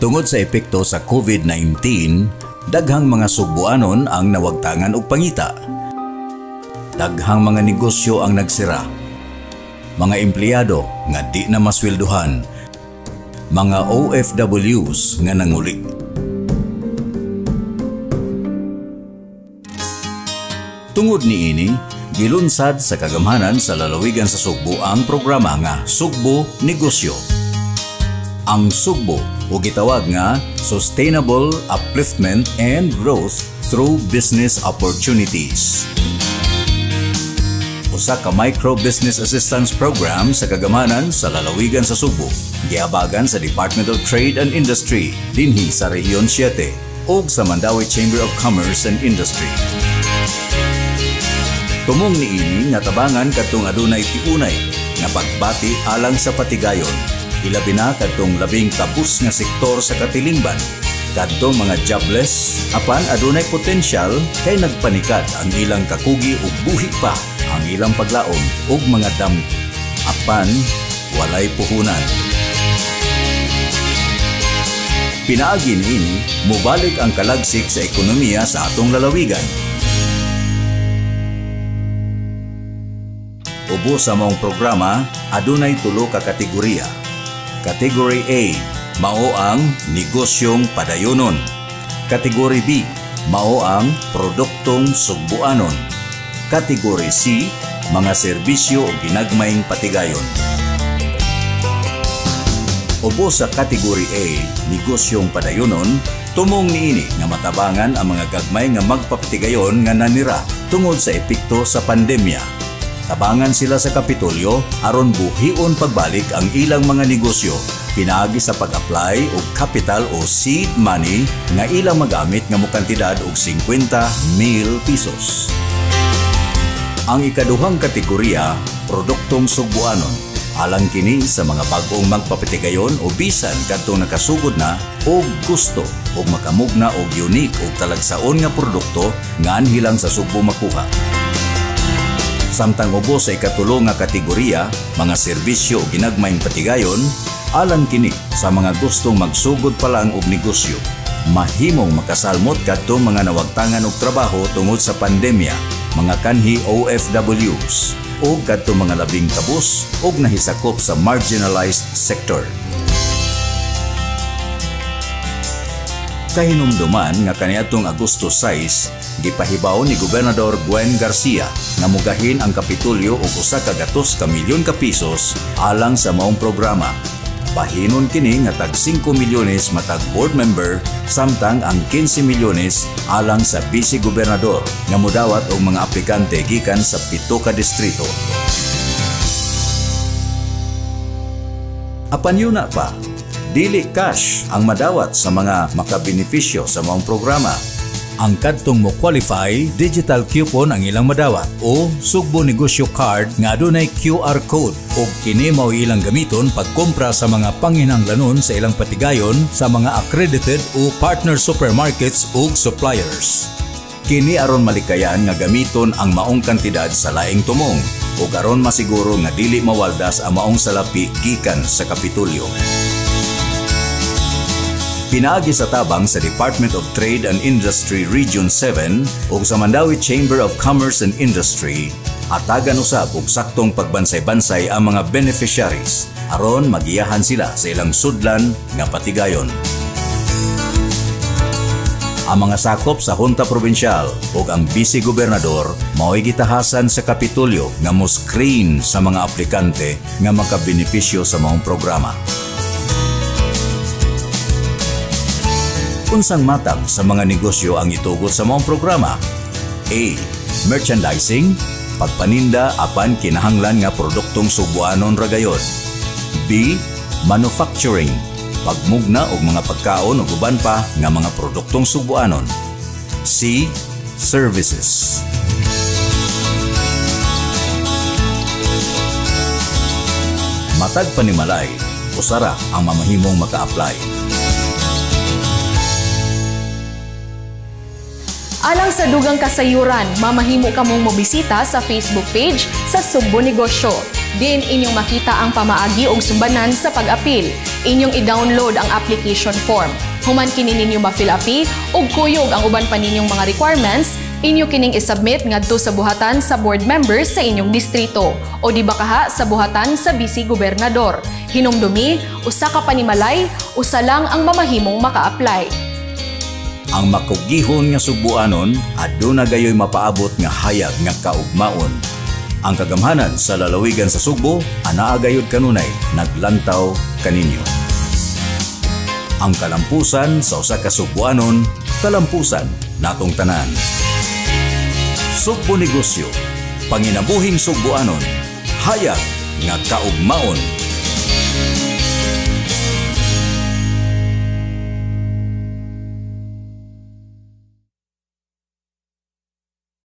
Tungod sa epekto sa COVID-19, daghang mga Sugbuanon ang nawagtangan og pangita. Daghang mga negosyo ang nagsira. Mga empleyado nga di na masweldohan. Mga OFWs nga nanguli. Tungod niini, gilunsad sa kagamhanan sa lalawigan sa Sugbo ang programa nga Sugbo Negosyo. Ang Sugbo o gitawag nga Sustainable Upliftment and Growth Through Business Opportunities. Usa ka micro business assistance program sa kagamhanan sa lalawigan sa Sugbo, giabagan sa Department of Trade and Industry dinhi sa Rehiyon 7 ug sa Mandaue Chamber of Commerce and Industry. Tumong niini nga tabangan kadtong adunay tiunay nga pagbati alang sa patigayon, ilabi na kadtong labing kabus nga sektor sa katilingban, kadtong mga jobless apan adunay potensyal kay nagpanikad ang ilang kakugi ug buhi pa ang ilang paglaom ug mga damgo apan walay puhunan. Pinaagi niini mobalik ang kalagsik sa ekonomiya sa atong lalawigan. Ubos sa maong programa, adunay tulo ka kategorya. Category A, mao ang negosyong padayonon. Category B, mao ang produktong sugbuanon. Category C, mga serbisyo o ginagmayng patigayon. Ubos sa Category A, negosyong padayonon, tumong niini nga matabangan ang mga gagmay nga magpapatigayon nga nanira tungod sa epekto sa pandemya. Tabangan sila sa Kapitolyo aron buhion pagbalik ang ilang mga negosyo pinaagi sa pag-apply og capital o seed money nga ilang magamit nga mokantidad og 50,000 pesos. Ang ikaduhang kategorya, produktong sugbuanon. Alang kini sa mga bag-ong magpapatigayon o bisan kadtong nakasugod na og gusto og makamugna og unique og talagsaon nga produkto nga anhi lang sa Sugbo makuha. Samtang ubos sa ikatulo nga kategorya, mga serbisyo o ginagmayng patigayon, alang kini sa mga gustong magsugod pa lang og negosyo. Mahimong makasalmot kadtong mga nawagtangan og trabaho tungod sa pandemya, mga kanhi OFWs, o kadtong mga labing kabus og nahisakop sa marginalized sector. Kahinumduman nga kaniadtong Agosto 6, gipahibaw ni Gobernador Gwen Garcia nga mugahin ang Kapitolyo og 100 milyon ka pesos alang sa maong programa. Bahinon kini nga tag 5 milyones matag board member, samtang ang 15 milyones alang sa vice gobernador nga modawat og mga aplikante gikan sa 7 ka distrito. Apan yuna pa, dili cash ang madawat sa mga makabenepisyo sa maong programa. Ang kadtong mo qualify, digital coupon ang ilang madawat o Sugbo Negosyo Card nga adunay QR code ug kini mao ilang gamiton pagkompra sa mga panginahanglanon sa ilang patigayon sa mga accredited o partner supermarkets ug suppliers. Kini aron malikayan nga gamiton ang maong kantidad sa laing tumong ug aron masiguro nga dili mawaldas ang maong salapi gikan sa Kapitolyo. Pinaagi sa tabang sa Department of Trade and Industry Region 7 ug sa Mandaue Chamber of Commerce and Industry, atagan usab og saktong pagbansay-bansay ang mga beneficiaries aron magiyahan sila sa ilang sudlan nga patigayon. Ang mga sakop sa Junta Provincial ug ang Vice Gobernador mao'y gitahasan sa Kapitolyo nga mo-screen sa mga aplikante nga makabenepisyo sa maong programa. Unsang matang sa mga negosyo ang itugot sa maong programa? A. Merchandising, pagpaninda apan kinahanglan nga produktong sugbuanon ra gayon. B. Manufacturing, pagmugna og mga pagkaon ug uban pa nga mga produktong sugbuanon. C. Services. Matag panimalay, usara ang mamahimong maka-apply. Alang sa dugang kasayuran, mamahimo kamong mobisita sa Facebook page sa Sugbo Negosyo. Diin inyong makita ang pamaagi og sumbanan sa pag-apil. Inyong i-download ang application form. Human kini ninyo ma-fill upi ug kuyog ang uban pa ninyong mga requirements, inyo kining isubmit ngadto sa buhatan sa board members sa inyong distrito o di ba kaha sa buhatan sa Vice Gobernador. Hinumdumi, usa ka panimalay, usa lang ang mamahimong maka-apply. Ang makugihon nga Sugbuanon aduna gayoy mapaabot nga hayag nga kaugmaon. Ang kagamhanan sa lalawigan sa Sugbo anaa gayud kanunay naglantaw kaninyo. Ang kalampusan sa usa ka Sugbuanon, kalampusan natong tanan. Sugbo Negosyo, panginabuhing Sugbuanon, hayag nga kaugmaon.